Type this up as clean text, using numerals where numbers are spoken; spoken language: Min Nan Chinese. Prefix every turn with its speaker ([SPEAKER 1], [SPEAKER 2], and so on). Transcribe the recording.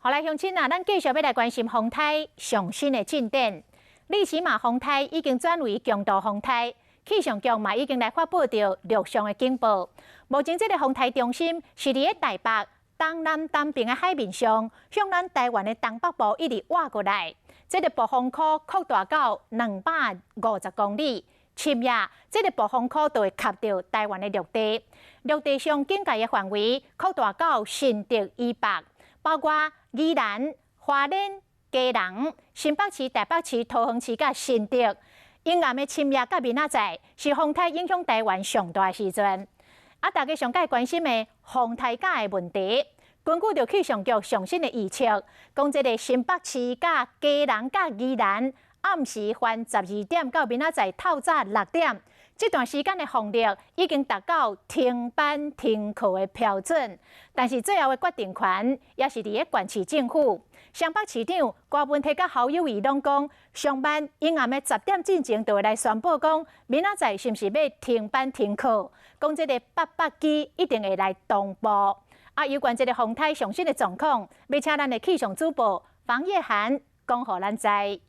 [SPEAKER 1] 好來，鄉親啊，咱繼續欲來關心風颱上新的進展。利奇馬風颱已經轉為強度風颱，氣象局嘛已經來發布著陸上的警報。目前這个風颱中心是佇咧台北東南東邊的海面上，向咱台灣的東北部一直倚過來。這个暴風圈擴大到250公里。深夜，這个暴風圈就會卡著台灣的陸地。陸地上警戒的範圍擴大到新竹以北，包括宜蘭、花蓮、基隆、新北市、台北市、桃園市佮新竹。陰暗的深夜佮明仔載是風颱影響台灣上大的時陣。啊，大家上蓋關心的風颱假的問題，根據著氣象局上新的預測，講這个新北市佮基隆佮宜蘭，暗時凡12點到明仔載透早6點，這段時間的風力已經達到停班停課的標準，但是最後的決定權也是佇咧縣市政府。雙北市長柯文哲佮侯友宜攏講，上慢陰暗的10點進前就會來宣布講，明仔載是毋是欲停班停課？講這个八百機一定會來同步。啊，有關這个風颱上新的狀況，欲請咱的氣象主播房葉涵講予咱知。